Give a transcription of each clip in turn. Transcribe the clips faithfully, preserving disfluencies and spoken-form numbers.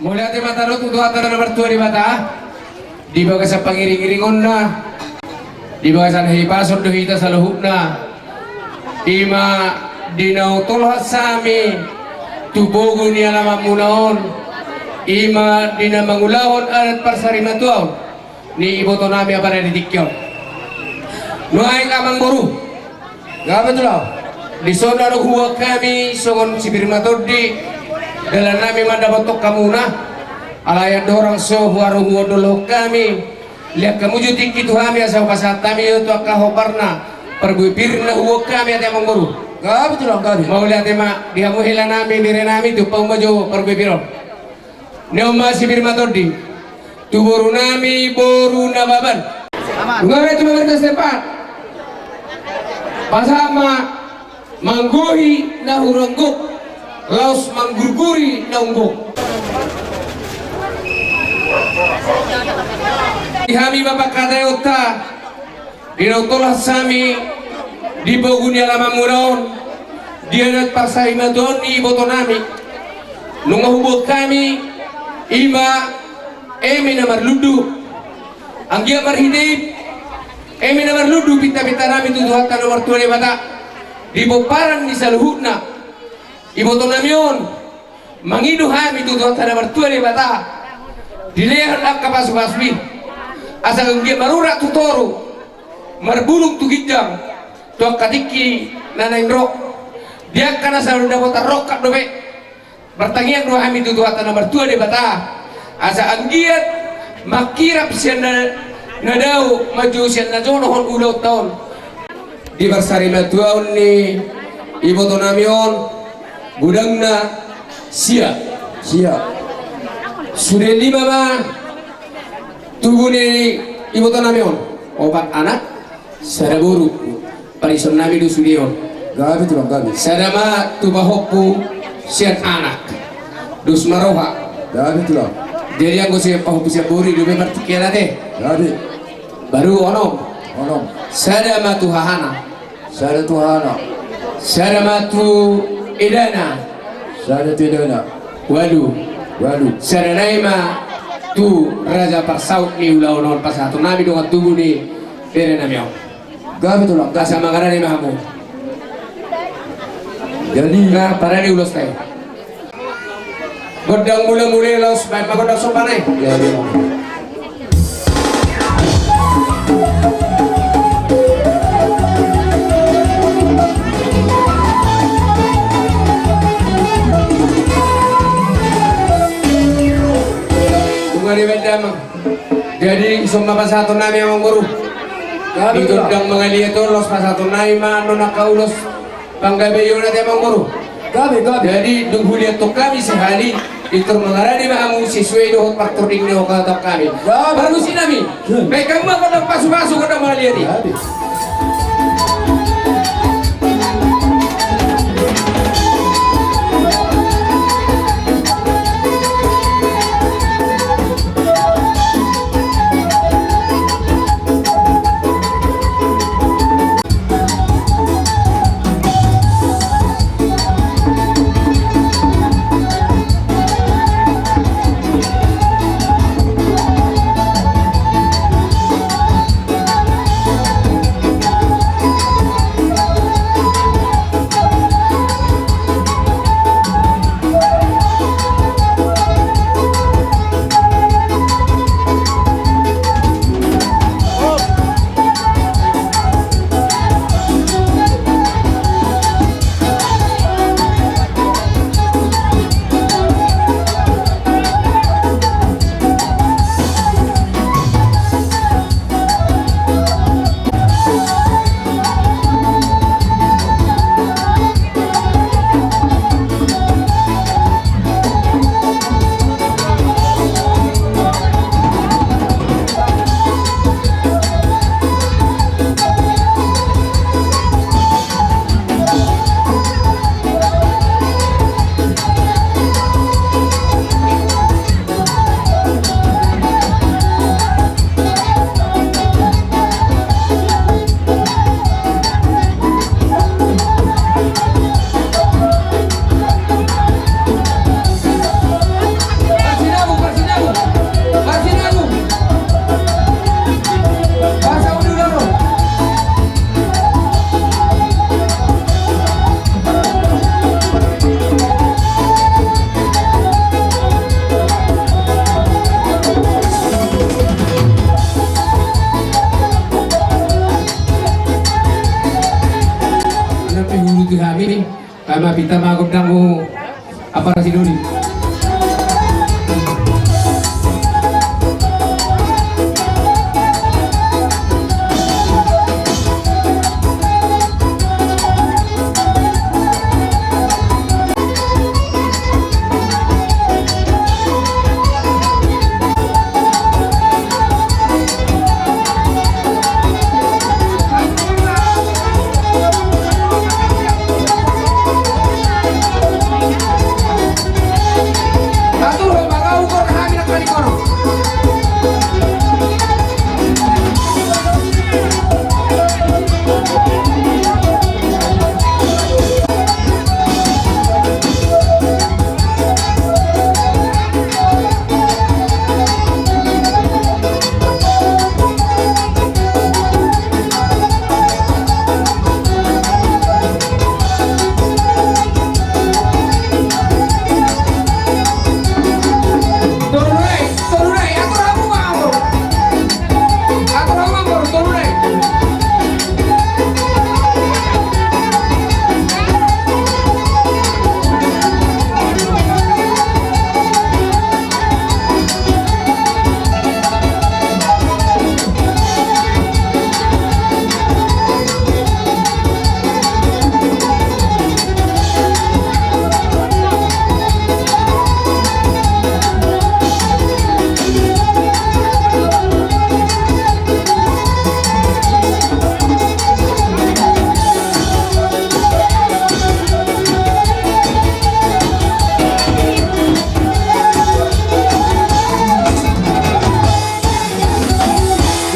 Mauliate ma taruhon tu Tuhanta na martua Debata di bagasan pangiringiringonna, di bagasan hahipason do hita saluhutna. I ma di na hutolhas hami tu pogu ni alamanmuna on, i ma di na mangulahon adat parsarimatuaon ni ibotonami apala di tingki on. Nuaeng amangboru. Gabe tulang. Dison do huboan hami songon sipir matondi dalannami mandapothon hamuna. Alai andorang so huaru huondolhon hami, lean hamu jo tingki tu hami asa hupasahat hami jo tu angka hombarna parbue pir na huboan hami ate amangboru. Gabe tulang, gabe. Mauliate ma di hamu helanami berenami, tumpak ma jo parbue pir on. Nion ma sipir matondi tu borunami boru Nababan. Nunga be tu pemerintah setempat. Pasahat ma manggohi na hurang gok, laos manggurguri na umgok. Di hami ma pangkataionta. Di na hutolhas hami di pogu ni alamanmuna on, di adat parsarimatuaon ni ibotonami, nunga huboan hami, i ma eme na marlundu. Anggiat marhite i eme na marlundu pintapintanami tu Tuhanta na martua Debata di pomparan ni saluhutna ibotonami on. Mangido hami tu Tuhanta na martua Debata dilehon angka pasupasu i, asa anggiat marurat tu toru, marbulung tu ginjang, tu angka tingki na naeng ro. Di angka na salpu dapotan rongkap dope, martangiang do hami tu Tuhanta na martua Debata asa anggiat mangkirap sian na, na dao, manjou sian na jolo on ulaonta on. Di parsarimatuaon ni ibotonami on, godangna sia. Sia. Sude lima ma tubu ni ibotonami on, opat anak, sada boru. Parisonnami do sude on. Gabe tulang, gabe. Sada ma tu pahompu sian anak, dos ma roha. Gabe tulang. Jadi anggo sian pahompu sian boru i dope partingkian ate. Gabe. Baru onom. Onom. Sada ma tu hahana. Sada tu hahana. Sada ma tu edana. Sada tu edana. Ualu. Ualu. Sada nai ma tu raja parsaut ni ulaon on, pasahatonnami dongan tubu ni berenami on. Gabe tulang. Asa mangarade ma hamu. Jadi, na parade ulos tai. Gondang mulamuli, laos baen ma gondang somba nai. Jadi. Bunga di benda ma. Jadi, ison ma pasahatonnami amangboru. Gabe tulang. Di gondang mangaliat on, laos pasahatonnami ma annon angka ulos panggabeion ate amangboru. Gabe, gabe. Jadi, dung huliathon hami sahali, pintor mangarade ma hamu sesuai dohot partording ni hokahataon hami. Gabe. Parmusiknami. Hmm. Baen hamu ma gondang pasupasu, gondang mangaliat i. Gabe. Ama pita ma gondangmu, apa rasi doli.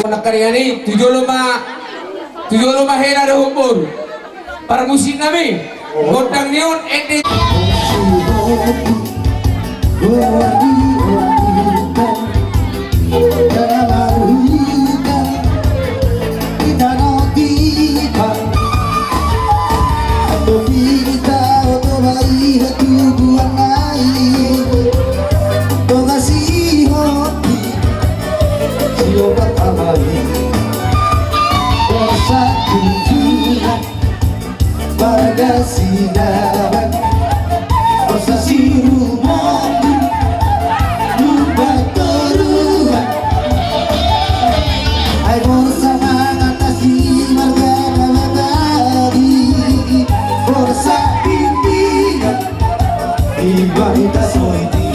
Nangkaningan i, tu jolo ma, tu jolo ma hela dohot boru. Parmusik nami, gondang ni on ende. Marga Silaban, Borsa Sirumondu, Lumban Toruan. Ai borsa mangan nasi marga na matadi, borsa pimpinan, iba hita soiti.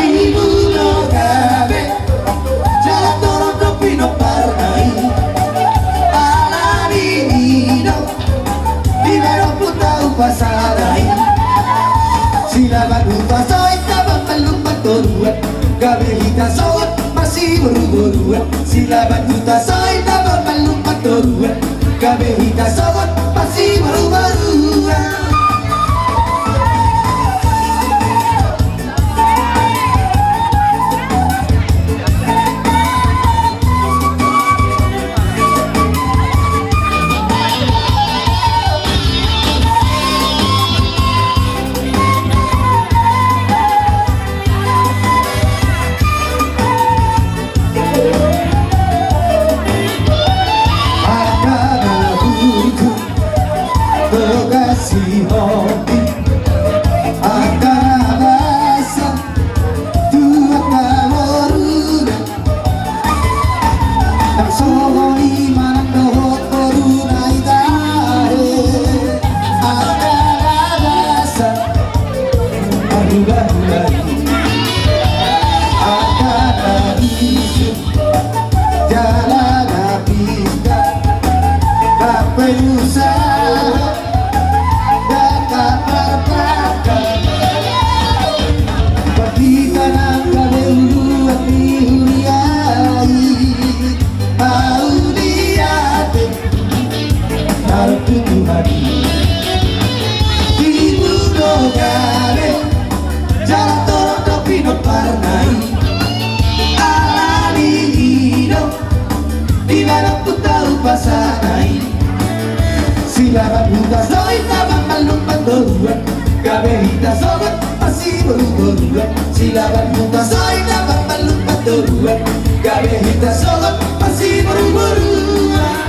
Ibu no gabe, jala torop do pinomparna i. Alani i do, dibahen ompunta umpasa nai. Silaban huta Soit, Tabanan, Lumban Toruan, gabe hita sogot masiboruboruan. Silaban huta Soit, Tabanan, Lumban Toruan, gabe hita sogot masiboruboruan. Angka na burju, boga sihombi, angka na basa, tu angka boruna. Nang songon i ma nang dohot boruna i tahe, angka na basa, marhulahula i, angka na bisuk, jala na pintar, na pengusaha, dangka marpangkat. Pardita nang gabe uluan ni huria i, mauliate. Tartutuhan di Pulo Gale, jala torop do pinomparna i. Alani i do, dibahen ompunta umpasa nai. Silaban huta Soit, Tabanan, Lumban Toruan, gabe hita sogot masiboruboruan. Silaban huta Soit, Tabanan, Lumban Toruan, gabe hita sogot masiboruboruan.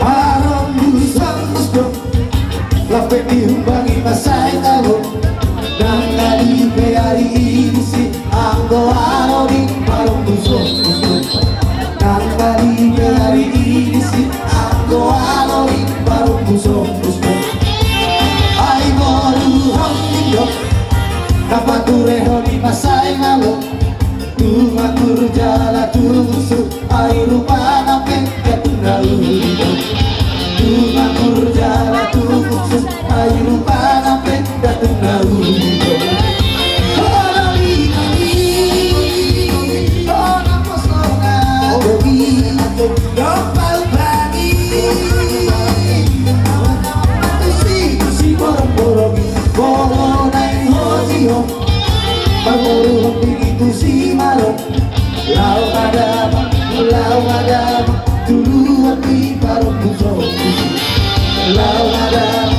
Parombu sombus do, lam pe diumbangi mansai na ro. Nangkaning pe ari i disi anggo alo ni parombu sombus do. Nangkaning pe ari i disi anggo alo ni parombu sombus do. Ai boru hon do na paturehon i mansai na ro. Tung anggur jala tung suksuk, ai rupana pe ndang tung na uli do. Tung anggur jala tung suksuk, ai rupana pe ndang tung na uli do. Hola lima i, hola poso na dohot i, dompak bani. Awan na matusi, tusi borong-borong i, molo naeng hoti ho. Parboruhon tingki tusi malo. Laho madamang, laho madamang, tu luat ni parombu sombus. Laho madamang,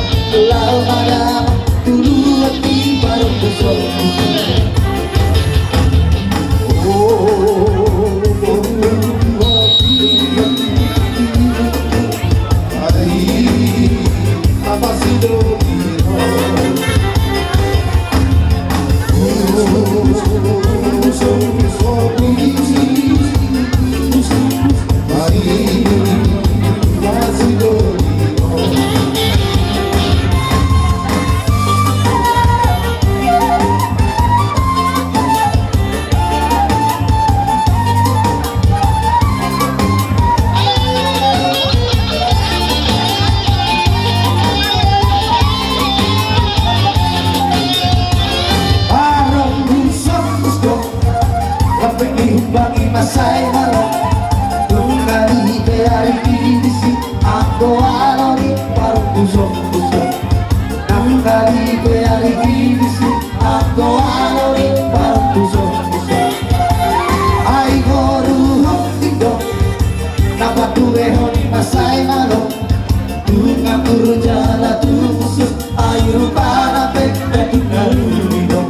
laho madamang, tu luat ni parombu sombus. Parombu sombus do, lam pe diumbangi mansai na ro. Nangkaning pe ari i disi anggo alo ni parombu sombus do. Nangkaning pe ari i disi anggo alo ni parombu sombus do. Ai boru hon do na paturehon i mansai na ro. Tung anggur jala tung suksuk, ai rupana pe ndang tung na uli do.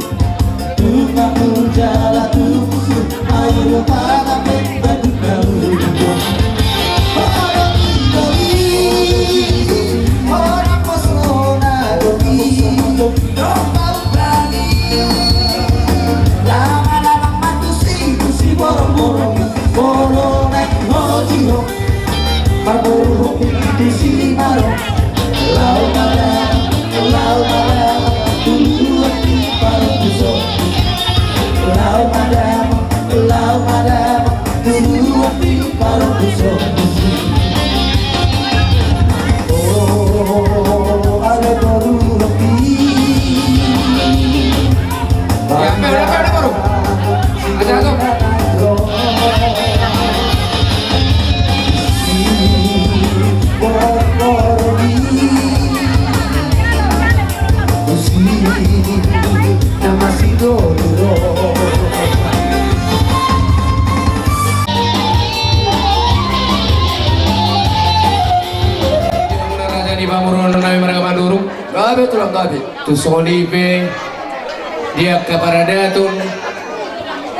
Tung anggur jala tung suksuk, ai rupana pe ndang tung na uli do. Hola lima i, hola poso na dohot i, dompak bani. Awan na matusi, tusi borong-borong i, molo naeng hoti ho. Parboruhon tingki tusi malo. Laho madamang, laho madamang, tu luat ni parombu sombus. Laho madamang, laho madamang, tu luat ni parombu sombus. O, ale boru hon. Ada, ada, ada, baru. Ada, ada. Raja ni pamoruon nami marga Manurung. Gabe tulang gabe. Tung songon i pe di angka paradaton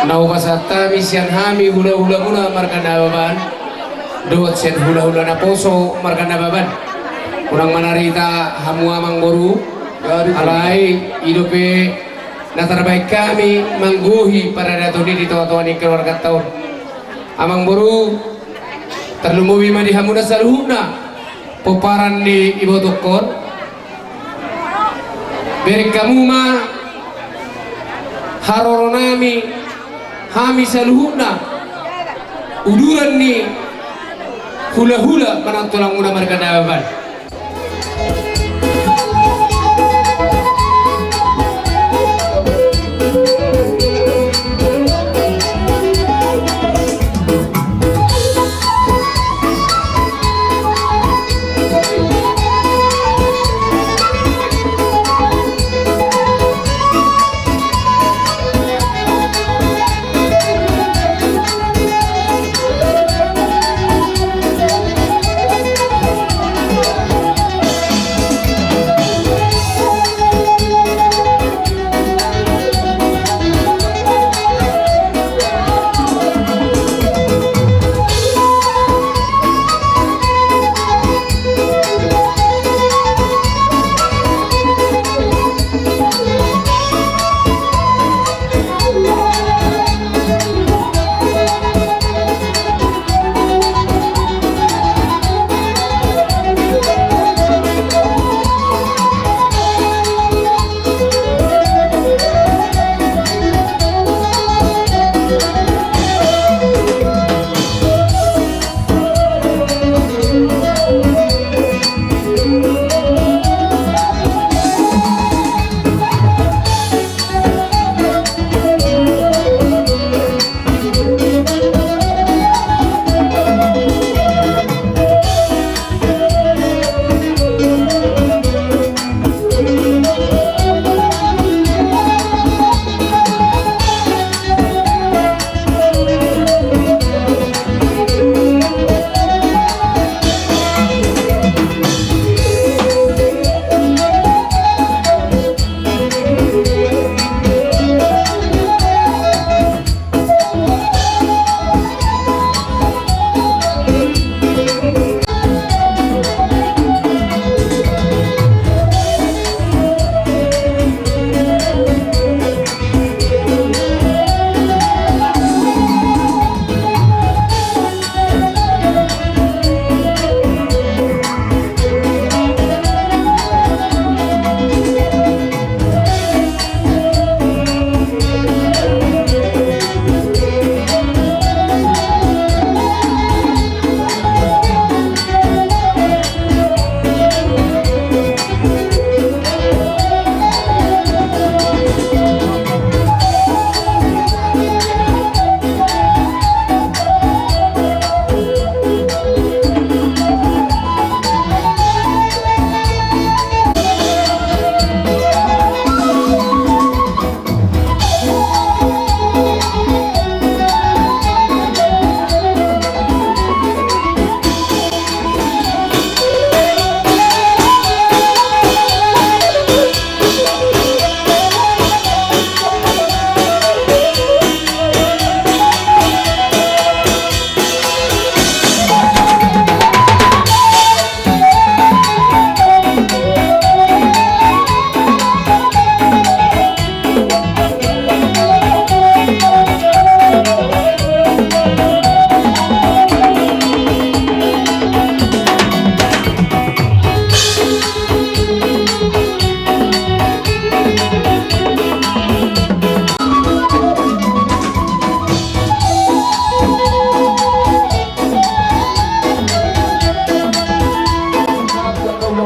na hupasahat hami sian hami hula-hula muna marga Nababan dohot sian hula-hula naposo marga Nababan. Unang manarita hamu amangboru, alai i dope na tarbahen hami manggohi paradaton i di tonga-tonga ni keluarganta on. Amangboru, tarlumobi ma di hamuna saluhutna pomparan ni ibotongkon. Bereng hamu ma haroro nami, hami saluhutna uduran ni hula-hula manang tulang muna marga Nababan.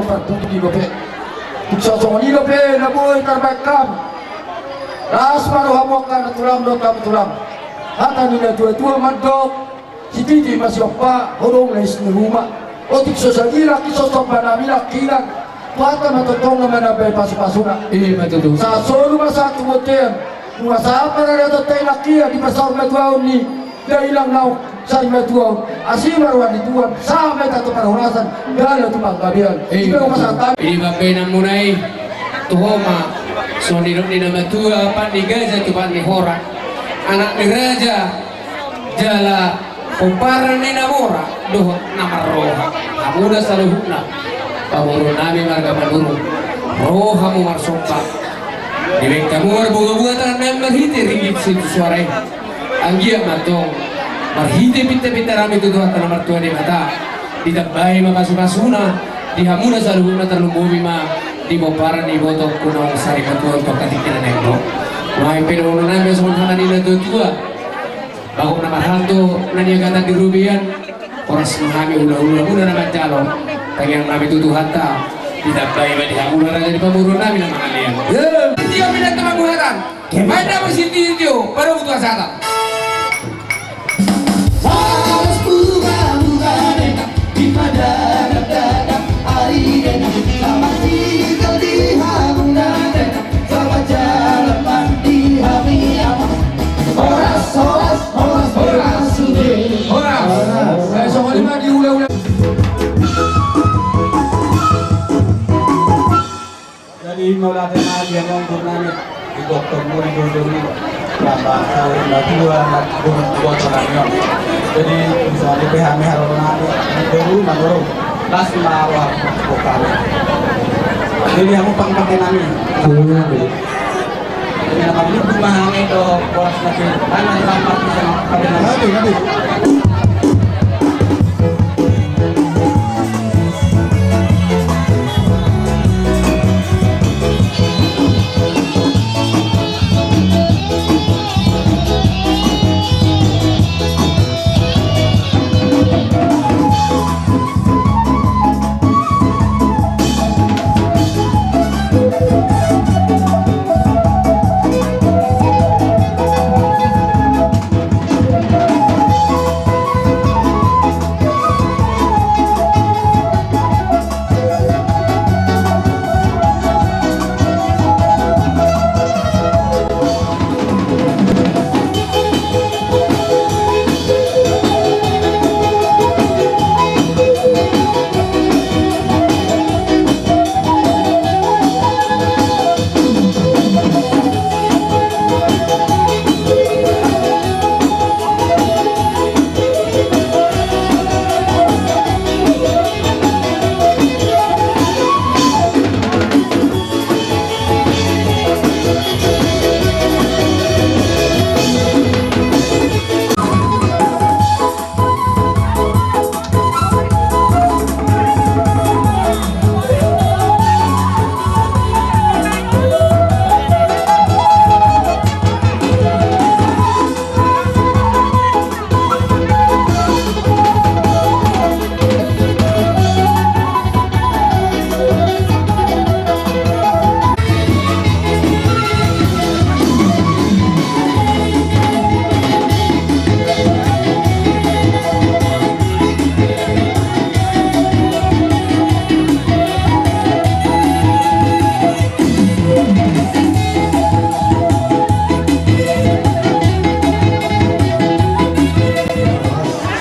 Parpudi dope. Tung so songon i dope na boi tarbahen hami. Las ma rohamu angka na tulang dohot hamu tulang. Hata ni na tuatua mandok. Sititi ma siompa, holong na isi ni ruma. Otik so sadia nangkin so somba nami nangkinan. Tuhanta ma tongtong na manambai pasupasuna. Ima tutu. Sahat solu ma sahat tu bontean. Nunga sahat ma radatonta i nangkinan di parsahur matuaon ni dainang naung sari matuaon. Asi ma roha ni Tuhan, sahat ma hita tu parhorasan, jala tu panggabean. Ih. Ima pasahat hami. Di pambahenanmuna i, toho ma, songon nidok ni na matua, pat ni gaja tu pat ni horas. Anak ni raja, jala pomparan ni na mora dohot na marroha. Hamuna saluhutna pamoruon nami marga Manurung, roha hamu marsomba. Dibahen hamu marbungabunga tangan nami marhite ringgit sitio suara i. Anggiat ma antong marhite pintapinta nami tu Tuhanta na martua Debata, ditambai ma pasupasuna di hamuna saluhutna, tarlumobi ma di pomparan ni ibotongku naung sari matuaon tu angka tingki na naeng ro. Nuaeng pe dohonon nami songon hata ni na tuatua. Bagot na marhalto na niagatan di robean, horas ma hami hulahulamuna na manjalo, tangiang nami tu Tuhanta, ditambai ma di hamuna raja di pamoruon nami na mangalean. Ia pinanta mamuhatan, baen damang sitio, padomu tu hasahatan. Horas buka buka dena, di padanak danak ari dena, selamat tinggal di hamuna dena. Selamat jalan mandi hami ama. Horas, horas, horas, horas sude. Horas. Eh, songon i ma di hula-hula. Jadi mauliate ma di hamu amang boru nami, di dokter mu, di dokter mu. Tambah sahur matua, na boru, dokter nami on. Jadi misalnya pe hami haroro nami, boru, na boru. Las ma roha boru nami. Jadi hamu pangpate nami. Iya, iya. Jadi na pamilih rumah nami tu boras nami. Kan nami pangpate nami. Nami, nami.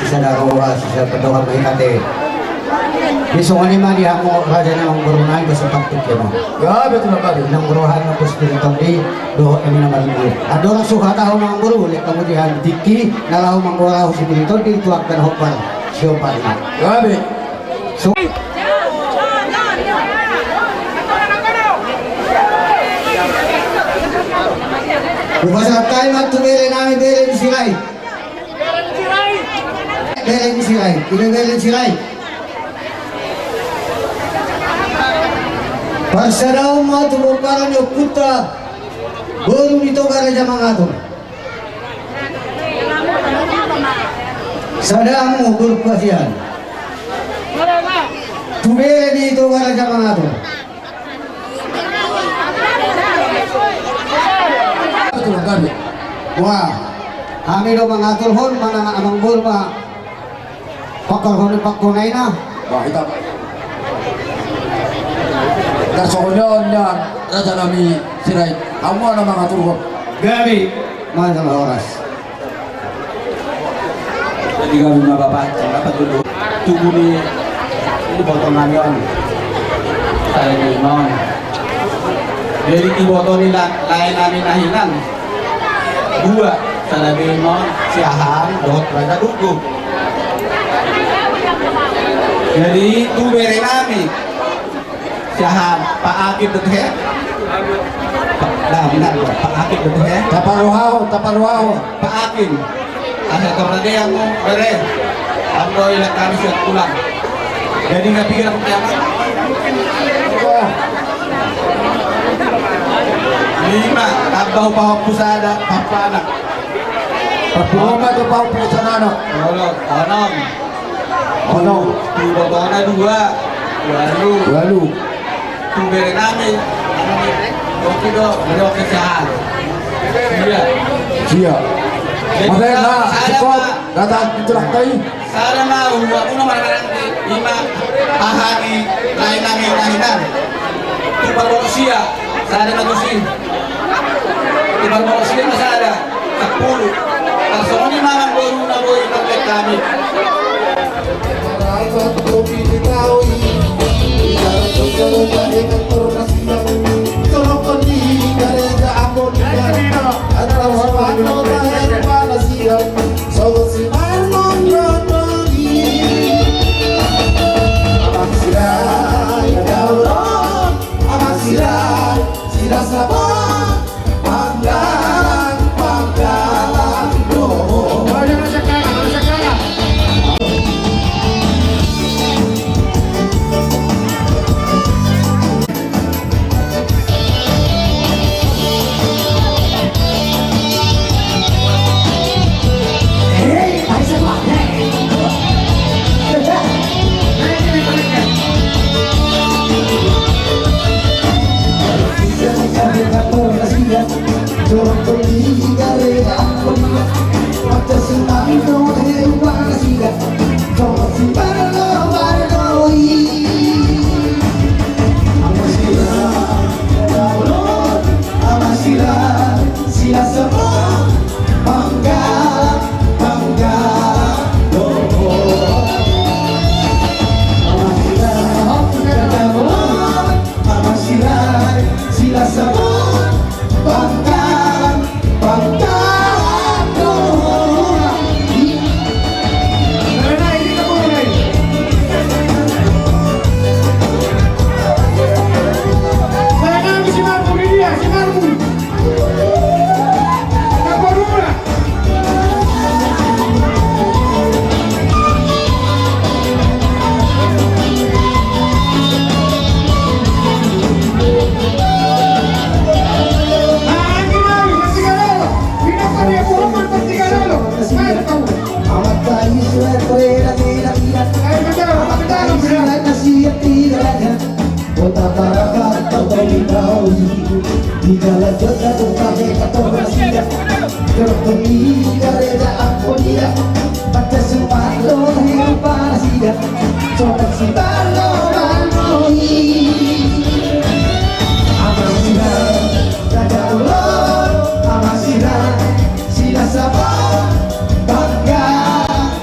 Sisada roha, sisada pandohan ma hita ate. Di songon i ma di hamu raja ni amang boru nami, gabe so patupa hamu. Gabe tu na gabe. Nang roha na pos di tondi dohot hami na marumur. Andorang so huhatahon amang boru, lehon hamu di hami tingki na laho manggora hu sipir ni tondi tu angka na hombar. Siompa ma. Gabe. So. Hupasahat hami ma tu bere nami, bere ni Sirait. Bere ni Sirait, ibe bere ni Sirait. Parsadaon ma tu pomparan ni ompunta, boru ni Toga Raja Mangatur. Sada hamu boru Pasian. Tubere ni Toga Raja Mangatur. Betul, Gabe. Wah, hami do mangaturhon manang amang boru ma. Pakarhon ni pangkonaina. Wah, hita. Tarsongon on nian raja nami Sirait. Hamu ma na mangaturhon. Gabe. Masalah horas. Jadi kami ma bapak, bapak dulu. Tubuh ni, ini potong nami on. Saya di non. Jadi iboto ni la-, lae nami na hinan. Dua, sada be ma on, Siahaan, dohot Raja Gugum. Jadi, tubere nami. Siahaan, Pak Akib dohot he. Pak, nah, benar, Pak Akib dohot he. Taparohahon, taparohahon. Pak Akib. Asa torna dia mau bere. Ambo ilat kami siap pulang. Jadi nggak pikir aku kiamat. Lima, tambah upah aku sada, apa anak? Parpuluh ma tu pau puluh sana. Onom. Onom. Onom. Tu botona dua. Walu. Walu. Tu bere nami. Oke do, bere oke sehat. Iya. Iya. Jadi, maka na, sada, cukup. Datang itulah kai. Sada ma, ua, ua, marang-marang di, ima, aha ni, lae nami, lae nami. Tu parboru sia, sada ma tusi. Tu parboru sia ma sada, sampulu. Tarsongon i ma amang boru na boi target kami.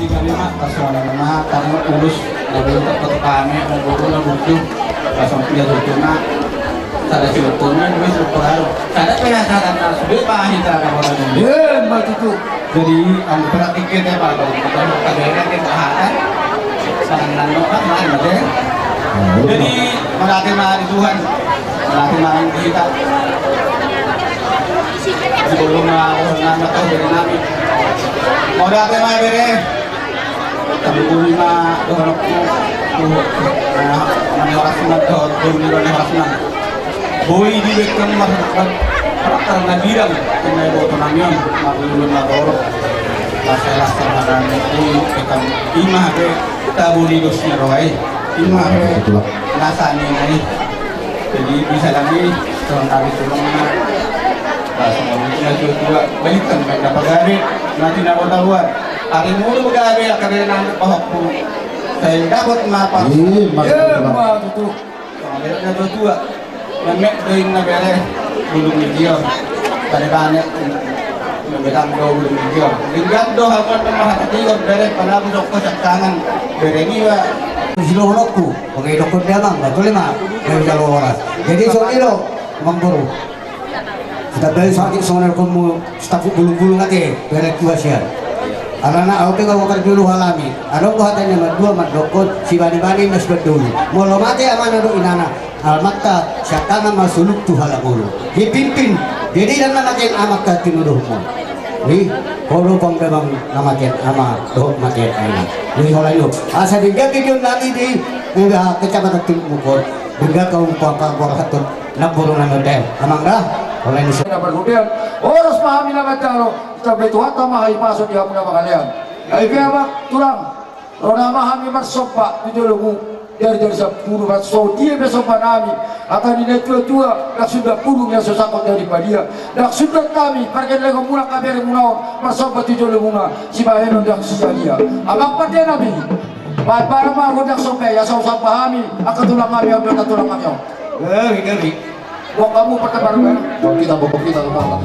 Di kami ma, pas wala ma, tamu urus. Lalu tak kami, mau guru, lalu butuh. Langsung dia butuh, Mak. Sada silutungan, wis, lupa lalu. Sada penasaran, harus beli, Pak, hita, ada orang ini. Iya, Mak, itu. Jadi, anu, praktik kita, Pak, kalau kita mau kerja, kita tahan. Sangat nano, Pak, main, Pak, ya. Jadi, mauliate ma di Tuhan. Mauliate ma di hita. Sebelum, ah, orang nggak tahu dari nabi. Mauliate ma, bere. Tabuhon ma dohononku tu, eh, na ni horas ma dohot boru ni horas ma. Boi dibahen hamu marhata karakter na bidang, tu na iboto nami on, marlungun na borok. Las las na hami boi, i ma hape tabo ni dos ni roha i. Ima, nasa ni nai. Jadi bisa lagi, tulang kami tulang na. Bahasa kami tulang tua-tua. Balikan main dapat gari. Nanti nak tahu. Hari mulu gari akan ada nang pahokku. Saya dapat mapa. Iya, Mas. Iya, Mas, itu. Sama beda tua-tua. Namek do inna bere bulung ni Tigor. Bane-bane. Namek do bulung ni Tigor. Denggan do hamuan na marhata Tigor bere panabu sokko cakkangan bere niba. Sidohononku, pakai dokon dia mang, betul ma. Dari jalo horas. Jadi songon i do, Amangboru. Sudah dari sakit songon i do, kamu staf bulung-bulung ate, bere tua sian. Alana au pe nga bakar jolo halami. Adong do hata ni na mandua mandokon, sibani-bani mas berdulu. Molo mate amana do inana. Almanta, siangkangan ma suluk tu halak ngolu. Dipimpin, jadi dan na matean ama ka tinuduhmu. Ni, ho do pangdamang na matean ama, dohot matean aina. Ni holan i do. Asa denggan di dion nami di, nda kecamatan Timuk Mukor. Denggan kau pangka borhat tu, na boru na notem. Amang da, holan i so. Na parhobel, horas ma hami na manjalo, sampe Tuhanta ma hahipason di hamu na mangalean. Ai pe amang, tulang. Ro nama hami marsomba tu jolomu, jari-jari sampulu, marsodia pe somba nami, hata ni na tua-tua, ndang sundat pudung ia so sangkot dari padia, ndang sundat nami, pargellengon muna kaberemuna on, marsomba tu jolomuna, sibahenon ndang sisadia. Amang pande nami, baen barang ma gondang somba i, asa usomba hami, angka tulang nami on, angka tulang nami on. Gabe, gabe. Buat kamu pertemuan. Buat kita, buat kita, buat kita.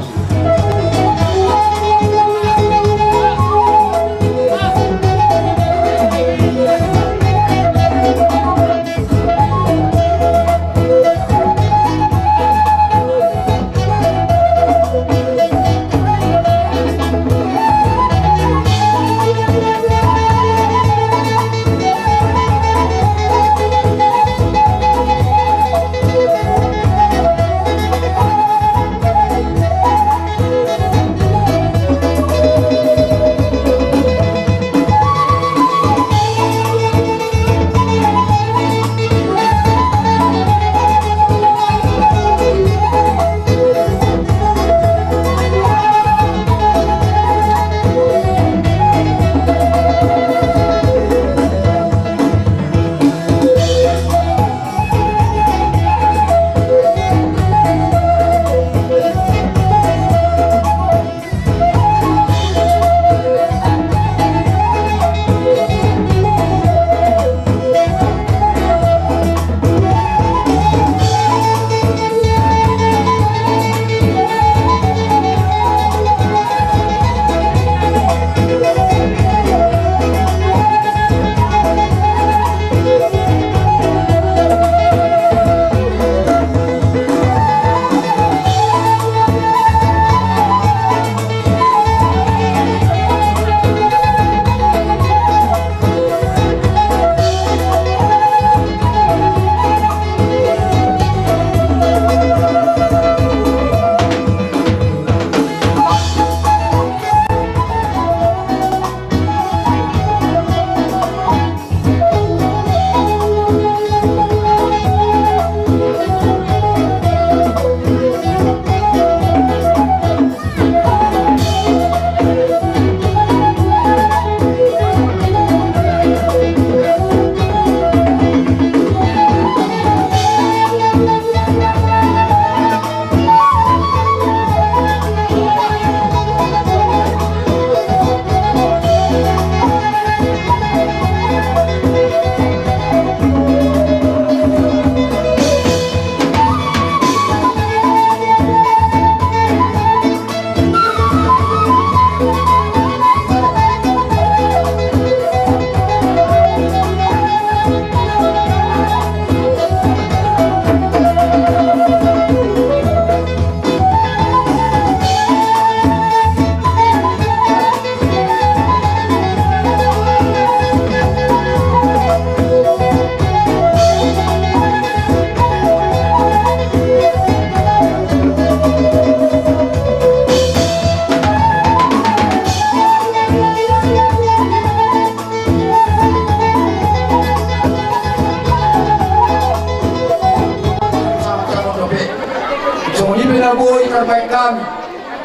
Songon i pe na boi tarbaen hami,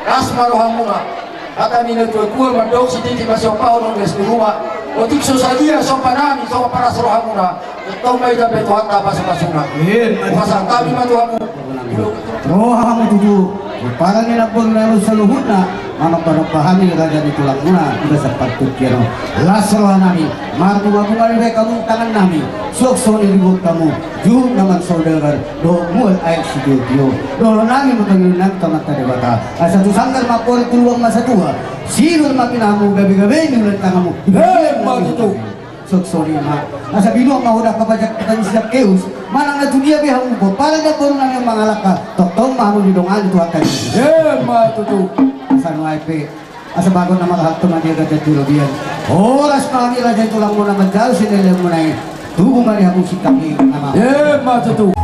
las ma rohamuna. Hata ni na tua-tua mandok sititi masiompa on, on les di rumah. Otik so sadia somba nami, so paras rohamuna, tong ma i dambe Tuhanta pasupasuna. Hupasahat hami ma tu hamu. Roha hamu tutu. Pomparan ni namboru na ro saluhutna, manombanomba hami raja ni tulangmuna di bagasan partingkian on. Las roha nami, marbungabunga dibahen hamu tangan nami, suang songon i diboan hamu juhut na marsaudagar dohot mual aek sitiotio. Dohonon nami ma pangidoan nami tu Amanta Debata, asa tu sanggar ma amporik, tu lubang ma satua, sinur ma pinahanmu, gabegabe ni ulaon tanganmu. Emma tutu. Suang songon i ma, asa binuat ma ho dapot pajakan ni si Sakeus, manang na tu dia pe hamu pomparan ni namboru nami mangalangka, tongtong ma hamu didongani Tuhanta. Emma tutu. Asa nuaeng pe, asa bagot na marhalto ma di agan jati robean. Horas ma hami raja ni tulangmuna manjalo sileleonmuna i. Tubu ma di hamu sitangki nama. Emma tutu.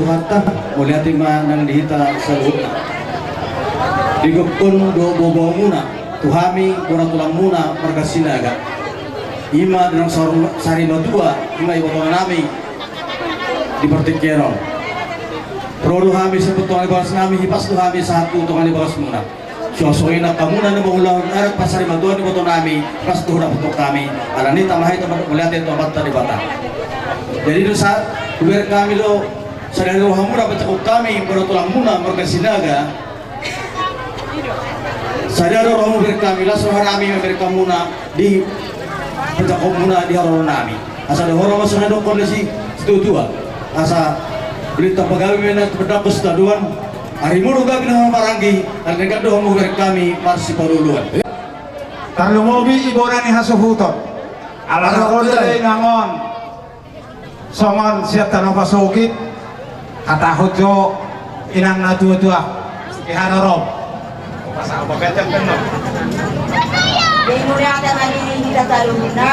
Tuhanta, mauliate ma nang di hita saluhutna. Di gokhon dohot boaboamuna, tu hami bona tulangmuna marga Sinaga. I ma di naung sar-, sarimatua, i ma ibotonami di partingkian on. Ro do hami sian tonga ni bagas nami, hipas do hami sahat tu tonga ni bagasmuna. Suang songon i nang hamuna na mangulahon adat pasarimatuaan ni ibotonami, hipas do hudapot hami. Alani i tama hami mauliate tu Amanta Debata. Jadi do sahat, hubereng hami do, sadari rohamuna pajakothon hami, bona tulangmuna marga Sinaga. Sadari rohamuna hubereng hami, las rohanami mambereng hamuna di pajakothonmuna di haroromuna. Asa dohonon ma songon na nidok ni si, situatua. Asa balintang pagabe ma na tu pandangkos tadoan. Ari mulu gabe na maranggi, na denggan do hamu bereng hami marsipaolo-oloan. Tarlumobi ibana ni hasuhuton. Ala ro do inang on. Songon sian tano pasogit, hatahon jo inang na tua-tua. Di hararom. Di mula kata mani di kata lumina.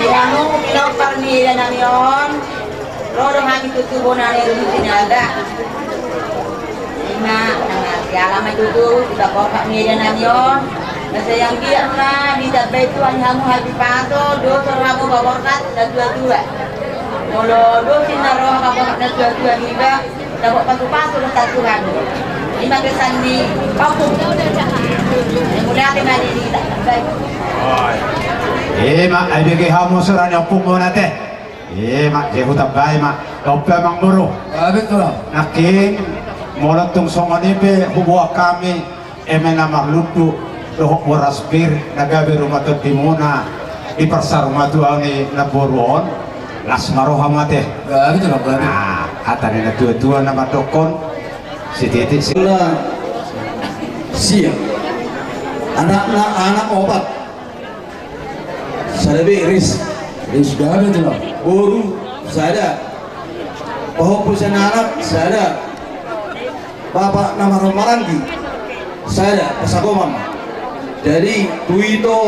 Di anu, di lompar ni dan nami on. Ro do hami tutu bona ni di sini ada. Ima, nang siala ma tutu, kita kokak media nami on. Na sayang dia ma, ditambai Tuhan hamu habipaso, dosa hamu paborkat, na tua-tua. Molo dosa na roha paborkat na tua-tua niba, tabok pasu-pasu dosa Tuhan. Ima kesan ni paku. Mulai mani di tambai. Ima, ai bege hamu sura ni ompung bona te. Ima, je hutambai ma, dope amangboru. Nangkin, molo tung songon i pe huboan hami, eme na marlundu, dohot boras pir, na gabe ruma tondimuna, di parsarumatuaon ni namboru on, las ma roha ma te. Nah, hata ni na tua-tua na mandokkon, sititi si. Sia. Anakna, anak opat. Sada be, Ris. Ris, gabe tu lo. Boru, sada. Pahompu sian anak, sada. Bapak na marhaha maranggi, sada. Pasagoman. Jadi, tu ito,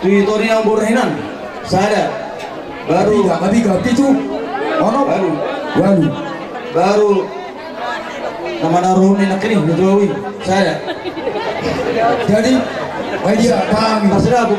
tu ito ni namboru hinan, sada. Baru. Mapiga, mapiga, pitu. Ono? Baru. Walu. Baru. Nama na rohon ni nangkin i, na tuawi. Sada. Jadi, baik dia, paham. Pas rabu.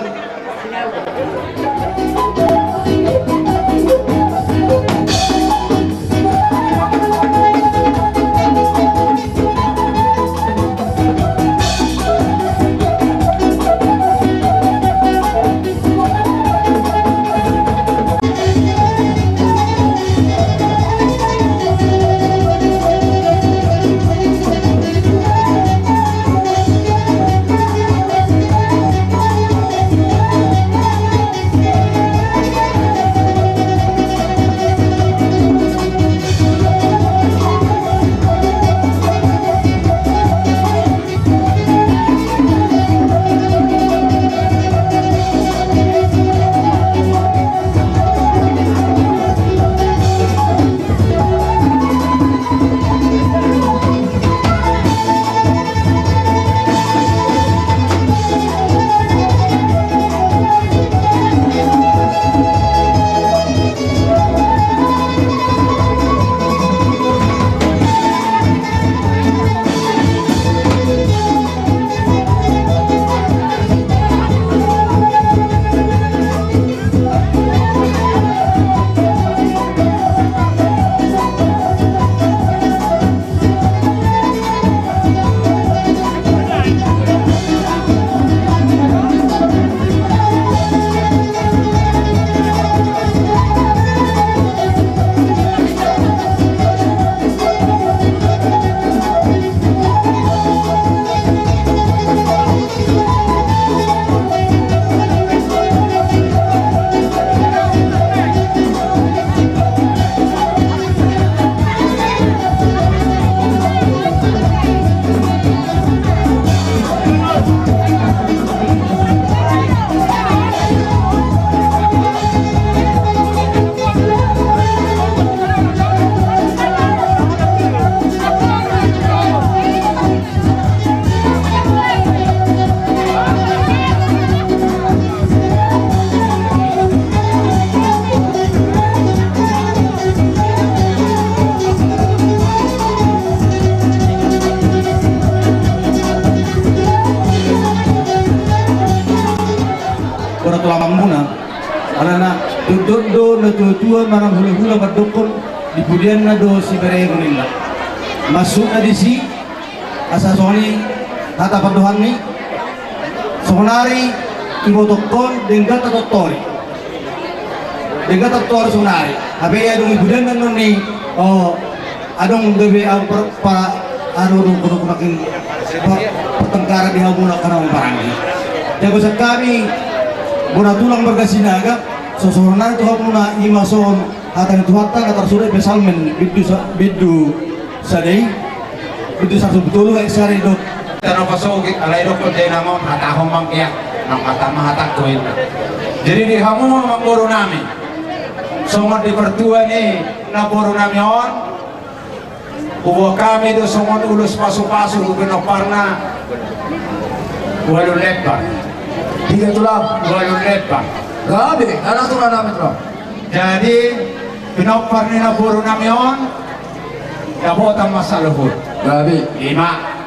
Bona tulang muna. Alana dondon do na tua-tua manang hula-hula mandokkon di pudianna do sibereng ninna. Maksudna disi asa songon i hata pandohanni. Songonari ibotokkon denggan tatontori. Denggan tatontori songonari. Hape ia dung i pudianna nonni, o, adong gabe au per pa anu dung kono konakin pertengkaran di hamu na kana maranggi. Jago sian hami bona tulang marga Sinaga. Songon i tu hamuna ima songon hata ni Tuhanta na tarsurat i Psalmen bindu sa bindu Sadei, itu satu betul, eh, sadei, dok. Tano pasogit, alai dok, kode namon, hatahon mangkea, nang kata mahatak koin. Jadi di hamu, amang boru nami, songon di partua ni namboru nami on, huboan hami do songon ulos pasu-pasu, huboan parna ualu lembang. Tiga tulang. Ualu lembang. Gabe, ala tulang nami tulang. Jadi, pinompar ni namboru nami on, dapotan ma saluhut. Gabe. Ima.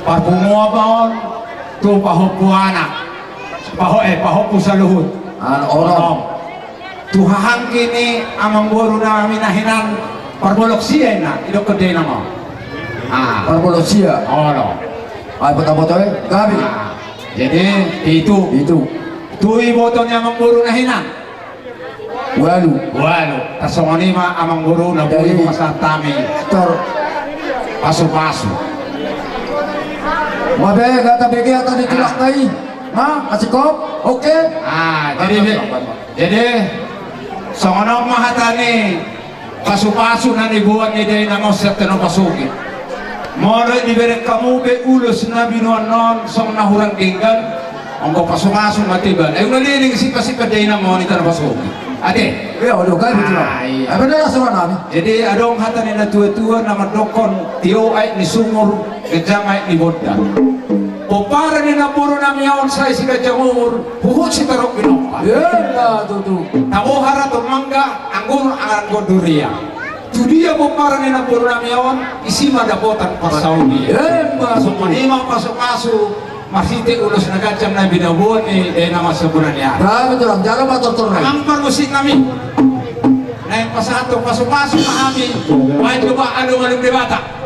Parpunguan ma on, tu pahompu anak. Paho-, eh, pahompu saluhut. Anak onom. Onom. Tu hahanggi ni amang boru nami na hinan parbolok sia inna, idok kode nama. Ah. Parbolok sia. Olo. Ai, boto-boto, eh. Gabe. Ah. Jadi, pitu. Pitu. Tu iboto ni amang boru na hinan. Ualu. Ualu. Tarsongon i ma amang boru na boi pasahat hami. Tor. Pasu-pasu. Mabe, gata bege, ata di tulak kai. Ma, asik kop. Oke. Ah, jadi be-, jadi, songon on ma hata ni pasu-pasu na niboan ni dainang on sian tano pasogit. Molo dibereng hamu be ulos na binoan on songon na hurang denggan, anggo pasu-pasu ma tiba. Ai unang leleng sipa-sipa dainang on i tano pasogit. Ate? Ia, olo, gabe tulang. Ah, iya. Ai, benar, songon nami. Jadi, adong hata ni na tua-tua na mandokkon, tio aek ni sumur, ganjang aek ni bonda. Pomparan ni namboru nami on sai siganjang umur, huhut sitorop pinompar. Ia, tutu. Tabo haraton mangga, anggur anggo durian. Tu dia pomparan ni namboru nami on, isi ma dapotan parsaulian. Emma tutu. Songon i ma pasu-pasu, marhite ulos na ganjang na binoan ni dainang on sian bona ni ari. Gabe tulang, jalo ma tortor nai. Amang parmusik nami. Naeng pasahathon pasu-pasu ma hami. Baen coba alualu Debata.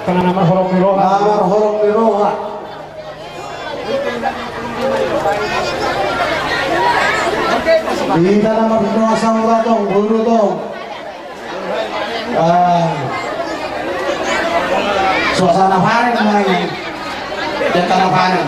Na marhorong ni roha. Na marhorong ni roha. Hita na marhorong ni roha, samuratong, buru tong. Ah. Suasana panen ma i. Suasana panen.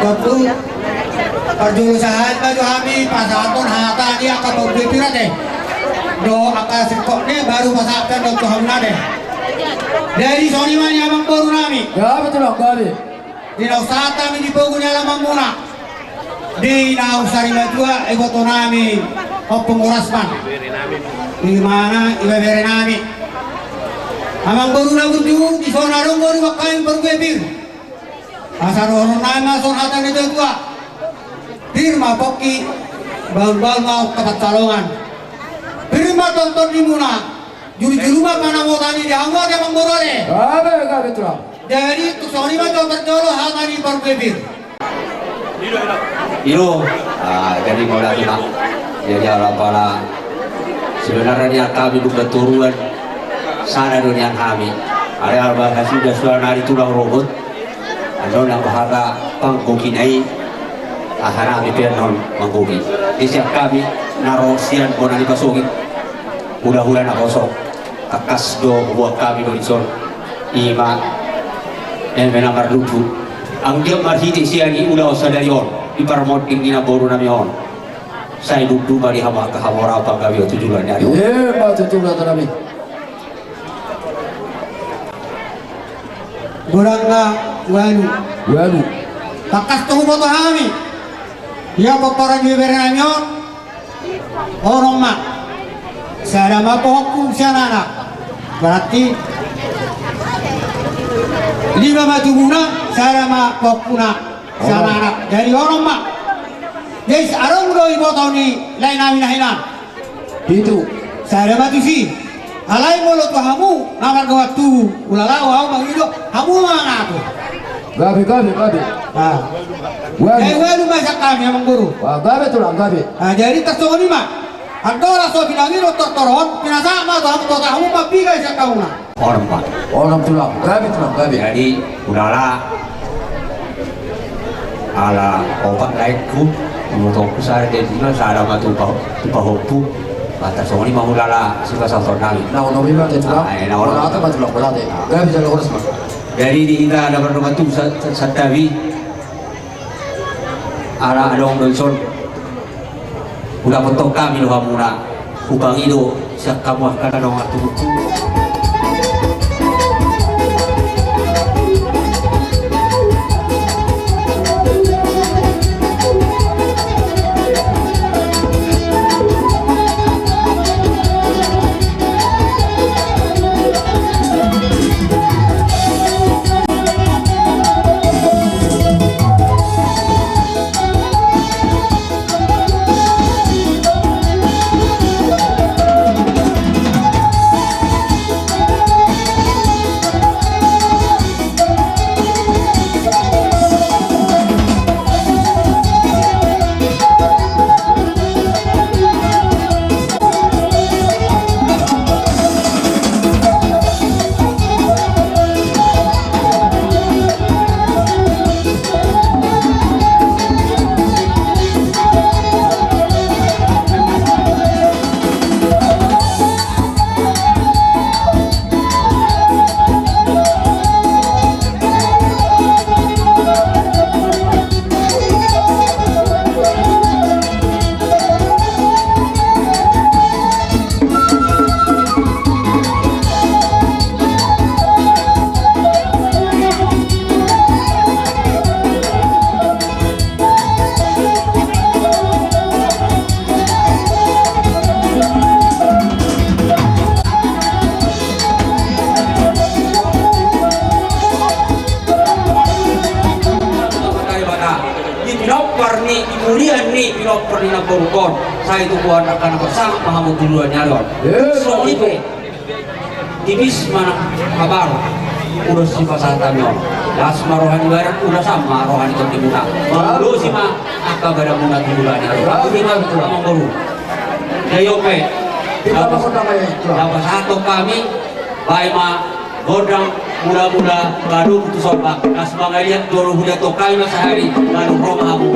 Tontu parjolo sahat ma jo hami pasahathon hata ni angka parbue pir ate. Dohot angka singkop ni baru pasahat pe dohot tu hamuna ate. Jadi songon i ma ni amangboru nami. Gabe tulang, gabe. Di na husahata mi di pogu ni alamanmuna. Di na husari matua iboto nami Ompung Rasman. Di mana ibebere nami. Amangboru na burju, di son adong do di bangkami parbue pir. Asa dohonon nami ma songon hata ni natua-tua. Pir ma pongki, bahulbahul ma angka pansalongan. Pir ma tongtong nimuna. Jurujuru ma panamota ni di hamu ate amangboru ate. Gabe, gabe tulang. Jadi tung songon i ma jo parjolo hata ni parbue pir. Ilo. Ah, jadi mauliate ma. Jadi ala pala sebenarnya ni angka hami bukan toruan. Sada do nian hami. Alai alba hasuda suara nari tulang rogot. Annon nang hata panggogina i. Aha nami pe annon manggogi. Di sian hami na ro sian bona ni pasogit. Hulahula na poso. Tangkas do buat hami do dison. Ima. Eme na marlutu. Anggiat marhite sian i ulaon sadari on. Di parmonding ni na boru nami on. Sai dundu ma di hamu angka hamora panggabeon tu joloan ni ari on. Ima tutu raja nami. Godang na ualu. Ualu. Tangkas do huboto hami. Ia pomparan ni bebere nami on. Onom ma. Sada ma pohonpu sian anak. Berarti lima ma tubuna, sada ma pohonpuna sian anak. Jadi onom ma. Jadi adong do iboto ni lae nami na hinan. Pitu. Sada ma tusi. Alai molo tu hamu na margohat tu ulala, au mangido hamu ma mangaku. Gabe, gabe, gabe. Ah. Ualu. Eh, ualu ma sian hami, amangboru. Ah, gabe tulang, gabe. Ah, jadi tar songon i ma. Andorang so pinangido tortor on, pinasahat ma tu hamu, tu hamu ma piga sian hamuna. Onom ma. Onom tulang, gabe tulang, gabe. Jadi ulala. Ala opat laengku, ibotoku sada, jadi ma sada ma tu pa-, tu pahompu. Mata songon i ma ulala sipasahaton nami. Na onom i ma te tulang. Ah, eh, na onom. Bola ate ma tulang, bola ate. Ah. Gabe jala horas ma. Jadi di hita na mardongan tubu sa-, sa-, santabi. Ala adong do dison. Hudapothon hami do hamuna. Hupangido sian hamu angka na dongan tubuku. Di pinompar ni, di mulian ni pinompar ni namboru on, sai tu buan angka na parsangap ma hamu tu joloan ni ari on. Songon i pe. Tipis ma na habar ulos sipasahat nami on. Las ma roha ni badan, ulos ma roha ni tondimuna. Mangulosi ma angka badanmuna tu joloan ni ari on. Boti ma amangboru. Jadi on pe. Na pasahathon hami, baen ma gondang mula-mula, baru tu somba. Las mangaliat jolo, huliathon hami ma sahali, baru ro ma hamu.